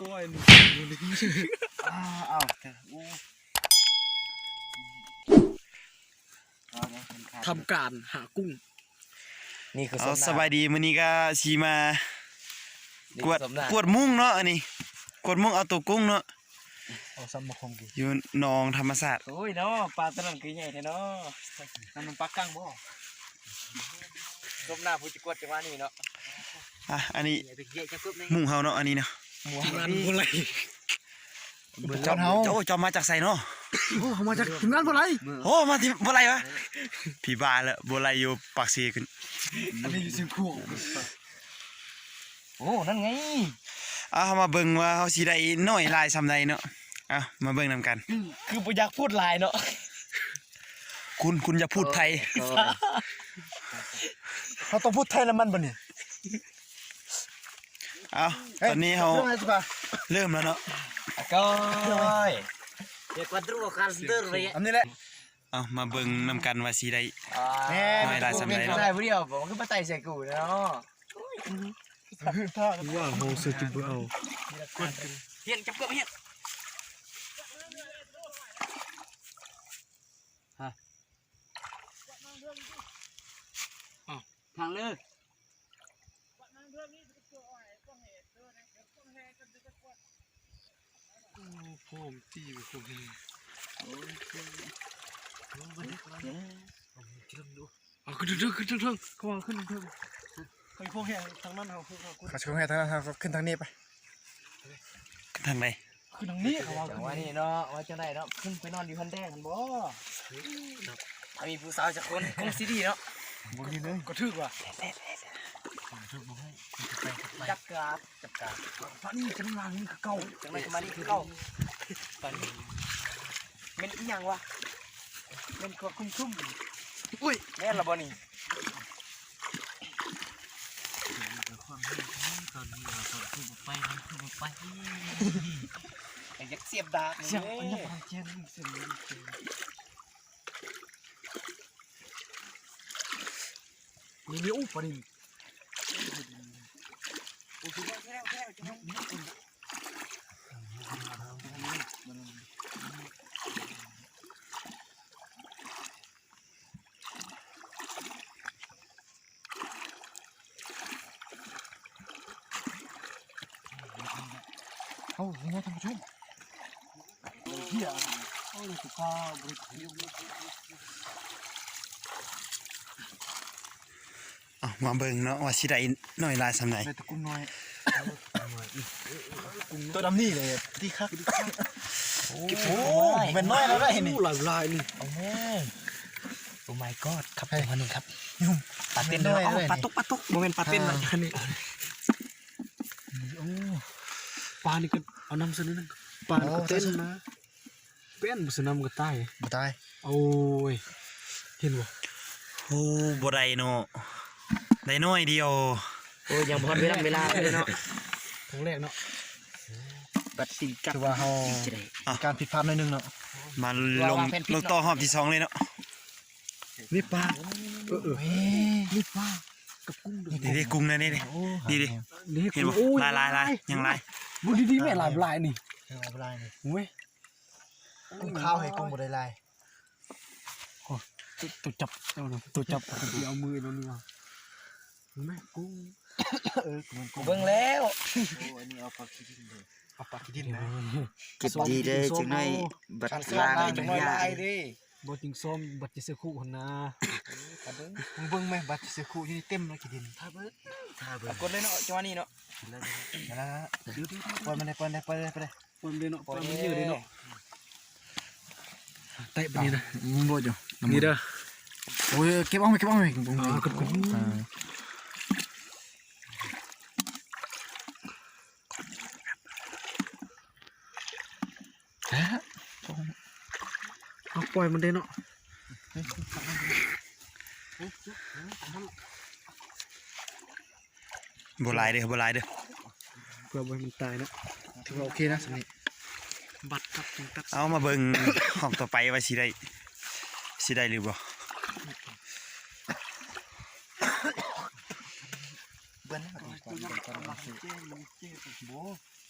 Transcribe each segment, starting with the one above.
ໂອ້ຍ ອ້າວ ອ້າວ ໂອ້ ທຳການຫາກຸ້ງ ນີ້ຄື ເອົາ ສະບາຍດີ ມື້ນີ້ກໍຊິມາກວດ ກວດມຸ້ງເນາະ ອັນນີ້ ກວດມຸ້ງເອົາໂຕກຸ້ງເນາະ ເອົາຊຳມາຄົງກິນ ຢູ່ໜອງທຳມະຊາດ ໂອ້ຍເນາະ ປາໂຕນັ້ນຄືໃຫຍ່ແທ້ເນາະ ນັ້ນມັນປາກັງບໍ່ ສົມໜ້າຜູ້ຈະກວດຈັງຫວະນີ້ເນາະ ອ່ະ ອັນນີ້ມຸ້ງເຮົາເນາະ ອັນນີ້ເນາະ ໝູ່ເຮົານີ້ ເບິ່ງເນາະ ໂອ້ ເຈົ້າມາຈາກໃສເນາະ ໂອ້ ເຮົາມາຈາກທີມງານບໍ່ໄຫຼ ໂອ້ ມາທີມບໍ່ໄຫຼວະ ຜີບ້າແລ້ວ ບໍ່ໄຫຼຢູ່ປາກເຊຂຶ້ນ ອັນນີ້ຢູ່ຊຽງຂວາງ ໂອ້ ນັ້ນໄງ ເອົາ ເຮົາມາເບິ່ງວ່າເຮົາຊິໄດ້ໜ້ອຍຫຼາຍສ່ຳໃດເນາະ ເອົາ ມາເບິ່ງນຳກັນ ຄື ຄືບໍ່ຢາກພູດຫຼາຍເນາະ ຄຸນ ຄຸນຢ່າພູດໄທ ເຮົາຕ້ອງພູດໄທນຳມັນບໍ່ນີ້ ເອົາ ເອີຍ ຕອນນີ້ເຮົາ ເລີ່ມແລ້ວ ເລີ່ມແລ້ວເນາະ ອາກອຍ ເດກວ່າດຣູຄາສເດີເຣຍ ອັນນີ້ແຫຼະ ເອົາ ມາເບິ່ງນຳກັນວ່າຊິໄດ້ ອ່າ ແມ່ນ ໜ້ອຍຫຼາຍສ່ຳໃດເນາະ ໄດ້ຜູ້ດຽວບໍ່ ຄືມາໄຕ່ໃສ່ກູເນາະ ວ່າເຮົາຊິບໍ່ເອົາ ຮຽນຈັບເກືອບຮຽນ ຮະ ອ້າວ ທາງເລີຍ ໂອ້ ໂພມຕີໂພມ ໂອ້ຍ ເອົາຂຶ້ນເທິງໆ ຂຶ້ນເທິງໆ ເຂົ້າມາຂຶ້ນເທິງໆ ເຮົາຊິໂພມແຮງທາງນັ້ນ ເຮົາຂຶ້ນ ເຮົາຂຶ້ນ ເຂົາຊິໂພມແຮງທາງນັ້ນ ເຮົາກໍຂຶ້ນທາງນີ້ໄປ ຂຶ້ນທາງໃດ? ຂຶ້ນທາງນີ້ ເຂົາວ່າ ຈັງຫວະນີ້ເນາະ ວ່າຈັ່ງໃດເນາະ ຂຶ້ນໄປນອນຢູ່ເຮືອນແດງຫັ້ນບໍ່? ຖ້າມີຜູ້ສາວຈັກຄົນ ຄົງຊິດີເນາະ ບໍ່ມີເລີຍ ກໍຖືກວ່າ ຈັບກາບ ຈັບກາບ ພະນີ້ຈັງຫວະນີ້ຄືເກົ່າ ຈັ່ງໃດກໍມານີ້ຄືເກົ່າ ແມ່ນອີ່ຫຍັງວະ? ແມ່ນຄວາມຄຸ້ມໆ ອຸ້ຍ ແມ່ນລະບໍ່ນີ້? ຕອນນີ້ວ່າຕອນຄືບໍ່ໄປ ມັນຄືບໍ່ໄປ ໄອ້ຢາກສຽບດາບ ສຽບ ເອີ ອັນນີ້ມັນເຈັນ ສຽບ ນີ້ ນີ້ ໂອ້ ປານິນ ເອົາ ນີ້ນະທ່ານຜູ້ຊົມ ເຮີ້ຍ ໂອ້ຍ ກະປາ ເອົາ ມາເບິ່ງເນາະ ວ່າຊິໄດ້ໜ້ອຍຫຼາຍສ່ຳໃດ ໄດ້ແຕ່ກຸ້ງນ້ອຍ ໂຕດຳນີ້ເລີຍ ດີຄັກ ໂອ້ ໂອ້ ແມ່ນນ້ອຍແລ້ວໄດ໋ນີ້ ຫຼາຍໆ ນີ້ ໂອ້ ໂອ້ມາຍກອດ ຄັບ ເຮີ້ຍ ຕົວໜຶ່ງຄັບ ປາເຕັນເນາະ ເອົາ ປາຕົກ ປາຕົກ ບໍ່ແມ່ນປາເຕັນນະ ອ່າ ອັນນີ້ ໂອ້ ປານີ້ກໍເອົານຳຊະໜ້ອຍໜຶ່ງ ປານີ້ກໍເຕັນນະ ເປັນບໍ່ຊະນຳກໍຕາຍ ບໍ່ຕາຍ ໂອ້ຍ ເຫັນບໍ່ ໂອ້ ບໍ່ໄດ້ເນາະ ໄດ້ໜ້ອຍດຽວ ໂອ້ຍ ຍັງບໍ່ຮອດເວລາ ເວລາເລີຍເນາະ ຄັ້ງແລກເນາະ ບັດຕິງກັບ ຖືວ່າເຮົາ ອ່ະ ມີການຜິດພາດໜ້ອຍໜຶ່ງເນາະ ມາລົງ ລົງຕໍ່ຮອບທີສອງເລີຍເນາະ ນີ້ປາ ເອີ ເອີ ນີ້ປາ ກັບກຸ້ງ ນີ້ເດ້ກຸ້ງນະ ນີ້ເດ້ ໂອ້ ນີ້ເດ້ ນີ້ ເຫັນບໍ່ ໂອ້ຍ ຫຼາຍໆ ຍັງຫຼາຍ ບໍ່ດີໆ ແມ່ນຫຼາຍໆ ນີ້ ເອີ ຫຼາຍໆ ນີ້ ໂອ້ຍ ກຸ້ງຂາວໃຫ້ກຸ້ງບໍ່ໄດ້ຫຼາຍ ໂອ້ ໂຕ ໂຕຈັບ ເອົາໂຕຈັບ ເອົາມືໂດນນີ້ ເຫັນໄໝ ກຸ້ງ ເອີ ກຸ້ງ ເບິ່ງແລ້ວ ໂອ້ ອັນນີ້ເອົາປາຂີ້ດິນເດີ ເອົາປາຂີ້ດິນນະ ເກັບດີເດີ ຈັກໜ້ອຍບັດລ້າງ ຈັກໜ້ອຍຫຼາຍເດ້ ບໍ່ຈິງຊ້ອມບັດຈິເຊຄຸຫັ້ນນາ ເບິ່ງ ເບິ່ງແມະ ບັດຈິເຊຄຸຢູ່ນີ້ເຕັມເລີຍຂີ້ດິນ ຖ້າເບິ່ງ ຖ້າເບິ່ງ ເອົາກົດເລີຍເນາະ ຈັງຫວະນີ້ເນາະ ເອົາລະ ເດີ ປ່ອຍມັນເລີຍ ປ່ອຍເລີຍ ປ່ອຍເລີຍ ປ່ອຍເລີຍ ປ່ອຍເລີຍ ປ່ອຍມັນເຍອະເລີຍເນາະ ເຕະໄປນີ້ນະ ບໍ່ຢູ່ ນີ້ເດີ ໂອ້ຍ ເກັບເອົາ ເກັບເອົາ ເກັບເອົາ ອ່າ ເກັບ ເກັບ ອ່າ ເອົາ ປ່ອຍມັນເດ້ເນາະ ບໍ່ຫຼາຍເດີ ບໍ່ຫຼາຍເດີ ເພື່ອບໍ່ໃຫ້ມັນຕາຍເນາະ ຖືວ່າໂອເຄນະ ສ່ຳນີ້ ບັດກັບຈິງຕັດ ເອົາມາເບິ່ງຮອບຕໍ່ໄປວ່າຊິໄດ້ ຊິໄດ້ຫຼືບໍ່ ເບິ່ງ ບໍ່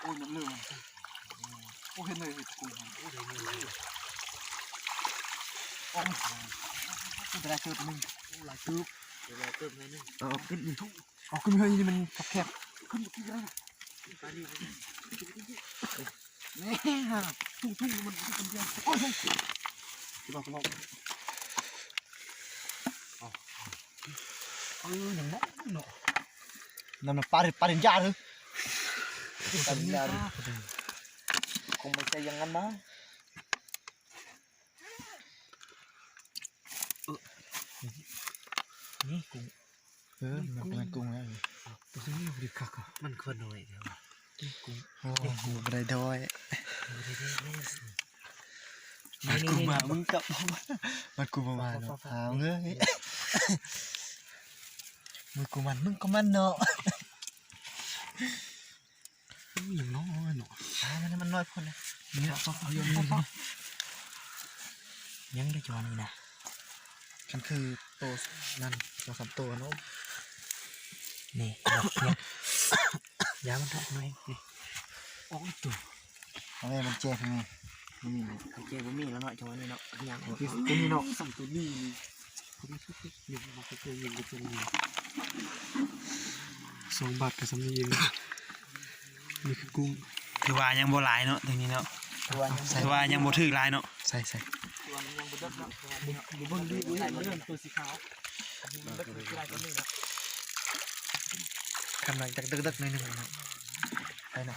ໂອ້ຍ ມັນເລີຍ ໂອ້ ເຫັນເລີຍ ເຫັນໂອ້ຍ ໂອ້ ໄດ້ເຕີບໜຶ່ງ ໂອ້ ຫຼາຍເຕີບ ເອົາຂຶ້ນ ເອົາຂຶ້ນເຮີຍ ນີ້ມັນແຄບໆ ຂຶ້ນ ຂຶ້ນໄດ້ ປານີ້ ນີ້ ທຸ່ງໆ ມັນ ມັນ ໂອ້ຍ ຂຶ້ນມາ ຂຶ້ນມາ ເອີ ຍັງເນາະ ເນາະ ນັ້ນມັນປາ ປາລິນຍາເດີ ປາລິນຍາເດີ ຄົງບໍ່ໃຊ່ຢ່າງນັ້ນນະ ເອີ ນີ້ກຸ້ງ ເອີ ມັນເປັນກຸ້ງແລ້ວ ຕົວນີ້ບໍ່ໄດ້ຄັກ ມັນຄືນ້ອຍແທ້ວ່າ ນີ້ກຸ້ງ ໂອ້ ບໍ່ໄດ້ດ້ອຍ ບໍ່ໄດ້ດ້ອຍ ມັນກຸ້ງມາ ມຶງກັບ ມັນກຸ້ງມາເນາະ ຫາເອີຍ ມຶງກຸ້ງມັນ ມຶງກໍມັນເນາະ. ອື ຍັງນ້ອຍເນາະ ປາມັນ ມັນນ້ອຍໂພດນະ ນີ້ ເອົາ ເອົາ ເອົາ ຍັງໄດ້ຈອນນີ້ນະ ຄັນຄືໂຕນັ້ນ ສອງສາມໂຕເນາະ ນີ້ ຢ່າມັນເຖາະ ນ້ອຍນີ້ ໂອ້ຍ ໂຕ ເອົາແມ່ ມັນແຈກໃຫ້ແມ່ ບໍ່ມີ ມັນແຈກບໍ່ມີແລ້ວເນາະ ຈັງຫວະນີ້ເນາະ ຍັງ ໂຕນີ້ເນາະ ສອງໂຕນີ້ ສອງບາດກໍສ່ຳນີ້ເອງ ນີ້ຄືກຸ້ງ ຖືວ່າຍັງບໍ່ຫຼາຍເນາະ ທາງນີ້ເນາະ ຖືວ່າຍັງ ຖືວ່າຍັງບໍ່ຖືກຫຼາຍເນາະ ໃສ່ໆ ກຳລັງຈະເດິກໆ ໜ້ອຍໜຶ່ງເນາະ ໄປນະ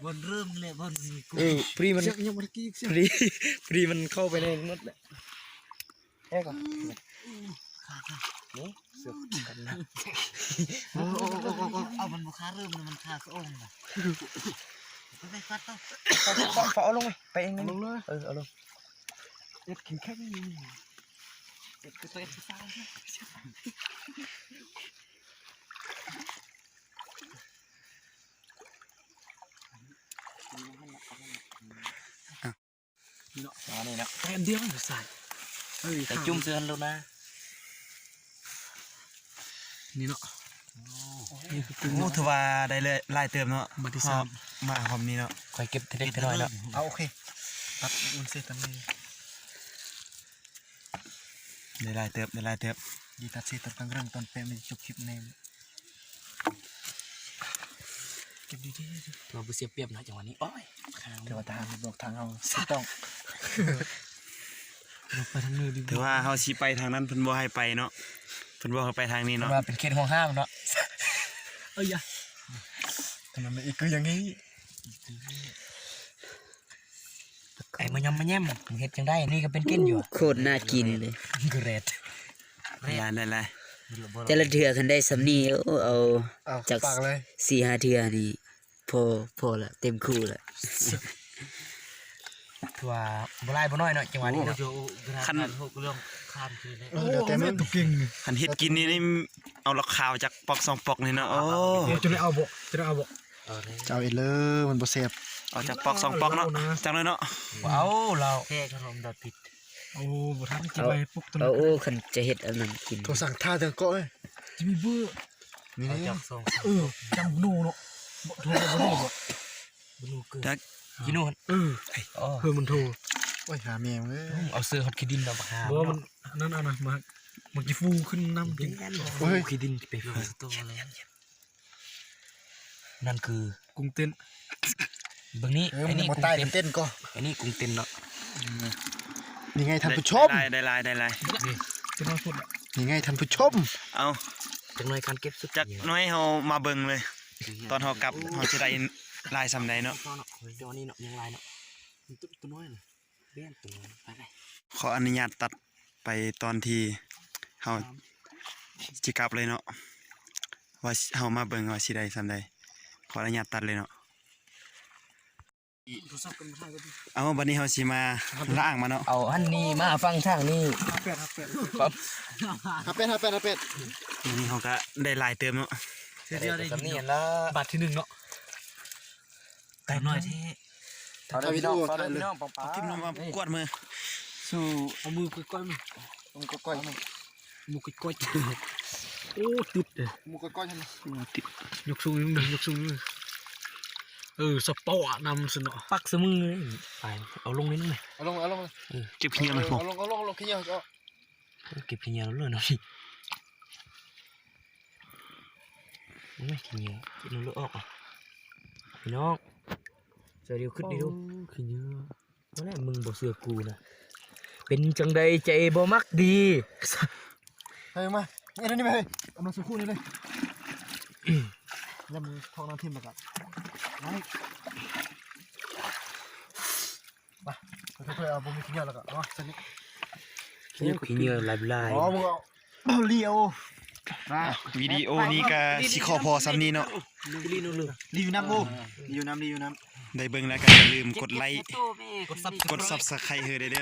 ບ່ອນເລີ່ມແຫຼະ ບ່ອນມີກຸ້ງ ເອີ ພຣີມັນ ຍັງບໍ່ໄດ້ກີກ ພຣີ ພຣີມັນເຂົ້າໄປໃນໝົດແຫຼະ ເອີ ນີ້ ເສືອກັນນະ ໂອ້ ເອົາ ມັນບໍ່ຄ່າເລີ່ມນະ ມັນຄ່າສະອົງນະ ໄປ ໄປ ຟັດເອົາ ເອົາລົງໄປ ໄປເອງ ເອົາລົງເລີຍ ເອີ ເອົາລົງ ເຮັດແຂງໆ ເຮັດຄືໂຕເອັກເຊີໄຊນະ ເນາະ ອັນນີ້ເນາະ ແຕ້ມດຽວຢູ່ໃສ ເອີຍ ໄປຈຸ້ມເຊື່ອຫັ້ນໂລດນະ ນີ້ເນາະ ໂອ້ ຖືວ່າໄດ້ຫຼາຍເຕີບເນາະ ມາຮອບນີ້ເນາະ ຂ້ອຍເກັບເລັກນ້ອຍເນາະ ເອົາ ໂອເຄ ຕັດມັນເສດຕຳນີ້ ໄດ້ຫຼາຍເຕີບ ໄດ້ຫຼາຍເຕີບ ດີຕັດເສດຕອນກາງເລື່ອງ ຕອນແປມນີ້ຈົບຄລິບແນ່ ເກັບດີໆ ເຮົາບໍ່ເສຍປຽບນະ ຈັງຫວະນີ້ ໂອ້ຍ ແຕ່ວ່າທະຫານບອກທາງເຮົາຖືກຕ້ອງ ເຮົາໄປທາງນີ້ດີກວ່າ ຖືວ່າເຮົາຊິໄປທາງນັ້ນ ເພິ່ນບໍ່ໃຫ້ໄປເນາະ ເພິ່ນບອກໃຫ້ໄປທາງນີ້ເນາະ ເພິ່ນວ່າເປັນເຂດຫ່ວງຫ້າມເນາະ ເອີຍ ທາງນັ້ນອີກຄືຢ່າງນີ້ ໄອ້ມາຍອມມາແຍມ ເຮັດຈັ່ງໃດ ນີ້ກໍເປັນກິນຢູ່ ໂຄດໜ້າກິນເລີຍ ເກຣດ ໄດ້ຫຼາຍ ໄດ້ຫຼາຍ ແຕ່ລະເທື່ອຄັນໄດ້ສ່ຳນີ້ ໂອ້ ເອົາ ເອົາ ຈັກສີ່ຫ້າເທື່ອນີ້ ພໍ ພໍລະ ເຕັມຄູ່ລະ ຖືວ່າບໍ່ຫຼາຍບໍ່ນ້ອຍເນາະ ຈັງຫວະນີ້ເນາະ ໂອ້ ຄັນ ເອີ ແຕ່ແມ່ນ ຄັນເຮັດກິນນີ້ ເອົາເຫຼົ້າຂາວຈັກປອກສອງປອກນີ້ເນາະ ໂອ້ ຈະໄດ້ເອົາບໍ່ ຈະໄດ້ເອົາບໍ່ ເອົາເລີຍ ເຈົ້າເອງເລີຍ ມັນບໍ່ແຊບ ເອົາຈັກປອກສອງປອກເນາະ ເອົານະ ຈັກໜ້ອຍເນາະ ບໍ່ເອົາລາວ ແທ້ຂະໜອມດາວຕິດ ໂອ້ ບໍ່ທັນກິນໃບປຸກຕົວ ເອົາ ໂອ້ ຄັນຈະເຮັດອັນນັ້ນກິນ ໂທສັ່ງທ່າເດີເກາະເອີຍ ຈະມີເບີ ນີ້ ເອົາຈັກສອງ ເອີ ຈັກໂນເນາະ ບໍ່ໂທບໍ່ໂນບໍ່ ບໍ່ໂນເກີ ຈັກ ກິໂນ ເອີ ເອີ ມັນໂທ ໂອ້ຍ ຫາແມ່ເອີຍ ເອົາເສືອຮອດຂີ້ດິນເນາະ ບັກຫາ ບໍ່ ມັນ ອັນນັ້ນ ອັນນັ້ນ ມັນ ມັນຊິຟູຂຶ້ນນຳ ໂອ້ຍ ຂີ້ດິນຊິໄປຟູ ນັ້ນຄືກຸ້ງເຕັ້ນ ເບິ່ງນີ້ ເອີ ອັນນີ້ກຸ້ງເຕັ້ນ ເຕັ້ນກໍ ອັນນີ້ກຸ້ງເຕັ້ນເນາະ ນີ້ໄງທ່ານຜູ້ຊົມ ໄດ້ຫຼາຍ ໄດ້ຫຼາຍ ນີ້ ນີ້ໄງທ່ານຜູ້ຊົມ ເອົາ ຈັກໜ້ອຍການເກັບສຸດ ຈັກໜ້ອຍເຮົາມາເບິ່ງເລີຍ ຕອນເຮົາກັບ ເຮົາຊິໄດ້ຫຼາຍສ່ຳໃດເນາະ ຕົວນີ້ເນາະ ຍັງຫຼາຍເນາະ ຕົວນ້ອຍນະ ຂອອະນຸຍາດຕັດໄປຕອນທີ່ເຮົາຊິກັບເລີຍເນາະ ວ່າເຮົາມາເບິ່ງວ່າຊິໄດ້ສ່ຳໃດ. ຂໍອະນຸຍາດຕັດເລີຍເນາະ. ເອົາ ບັດນີ້ເຮົາຊິມາລ້າງມັນເນາະ. ເອົາອັນນີ້ມາຝັງທາງນີ້. ຫ້າແປດ ຫ້າແປດ ຫ້າແປດ ຫ້າແປດ. ມື້ນີ້ເຮົາກະໄດ້ຫຼາຍເຕີບເນາະ. ເທື່ອດຽວໄດ້ ສ່ຳນີ້ຫັ້ນລະ ບາດທີໜຶ່ງເນາະ. ໄກ່ນ້ອຍແທ້. ເອົາເດີພີ່ນ້ອງ ເອົາເດີພີ່ນ້ອງ ປອງປາ ເອົາຖິ້ມລົງມາກວດມື. ສູ້ ເອົາມືກ້ອຍໆ ມື ເອົາມືກ້ອຍໆ ມື ມືກ້ອຍໆ. ໂອ້ ຕິດເດ້ ມືກ້ອຍໆ. ໂອ້ ຕິດ. ຍົກສູງອີກໜຶ່ງເດີ ຍົກສູງອີກໜຶ່ງ. ເອີ ສະປອດນຳຊັ້ນເນາະ. ປັກໃສ່ມືເລີຍ. ໄປ ເອົາລົງນິດໜຶ່ງ. ເອົາລົງ ເອົາລົງ. ເອີ ເກັບຂີ້ເຫຍື້ອມັນ. ເອົາລົງ ເອົາລົງ ເອົາລົງ ຂີ້ເຫຍື້ອອອກ. ເກັບຂີ້ເຫຍື້ອເລີຍເນາະ. ໂອ້ຍ ຂີ້ເຫຍື້ອ ກິນເລືອດອອກ. ພີ່ນ້ອງ ຊ່ວຍດິວ ຄຶດດິດູ. ໂອ້ ຂີ້ເຫຍື້ອ. ນັ້ນແຫຼະ ມຶງບໍ່ເຊື່ອກູນະ. ເປັນຈັ່ງໃດໃຈບໍ່ມັກດີ. ເຮີ້ຍ ມາ ເຮັດອັນນີ້ໄປເຮີ້ຍ. ເອົາມາສູ່ຄູ່ນີ້ເລີຍ. ແລ້ວມຶງຖອກນ້ຳຖິ້ມແລ້ວກະ ໄວ້ ມາ ເອົາ ເອົາ ບໍ່ມີຂີ້ເຫຍື້ອແລ້ວກະ ເອົາ ຊັ້ນນີ້. ຂີ້ເຫຍື້ອຫຼາຍໆ. ອໍ ມຶງເອົາ ເອົາ ລີໂອ. ມາ ວິດີໂອນີ້ກະຊິຂໍພໍສ່ຳນີ້ເນາະ. ລີຢູ່ນຳ ໂອ້ ລີຢູ່ນຳ ລີຢູ່ນຳ. ໄດ້ເບິ່ງແລ້ວກະຢ່າລືມກົດໄລ ກົດຊັບສະໄຄເຮີເດີ.